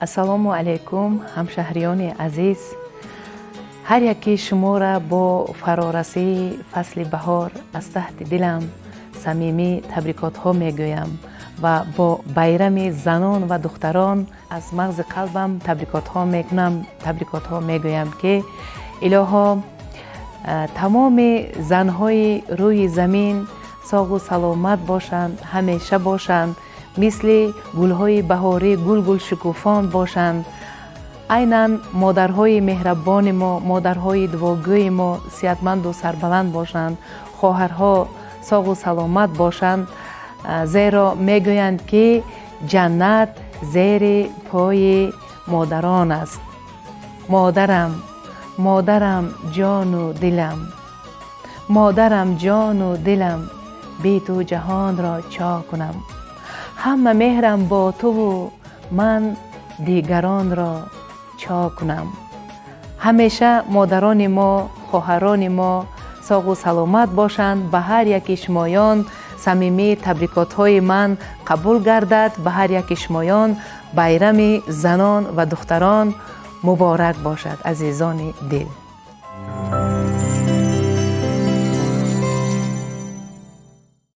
Ассалому алайкум, ҳамшаҳриёни азиз. Ҳар яки шуморо бо фарорасии фасли баҳор аз таҳти дилам самимӣ табрикотҳо мегӯям ва бо байрами занон ва духтарон аз мағзи қалбам табрикотҳо мекунам, табрикотҳо мегӯям, ки илоҳо, тамоми занҳои рӯи замин соғу саломат бошанд, ҳамеша бошанд, мисли гулҳои баҳорӣ гулгул шукуфон бошанд. Айнан модарҳои меҳрабони мо, модарҳои дуогӯи мо сиҳатманду сарбаланд бошанд, хоҳарҳо соғу саломат бошанд, зеро мегӯянд, ки ҷаннат зери пои модарон аст. Модарам, модарам, ҷону дилам, модарам, ҷону дилам, бе ту ҷаҳонро чо кунам? Ҳама меҳрам бо туву ман дигаронро чо кунам? Ҳамеша модарони мо, хоҳарони мо соғу саломат бошанд. Ба ҳар яки шумоён самимии табрикотҳои ман қабул гардад. Ба ҳар яки шумоён байрами занон ва духтарон муборак бошад, азизони дил.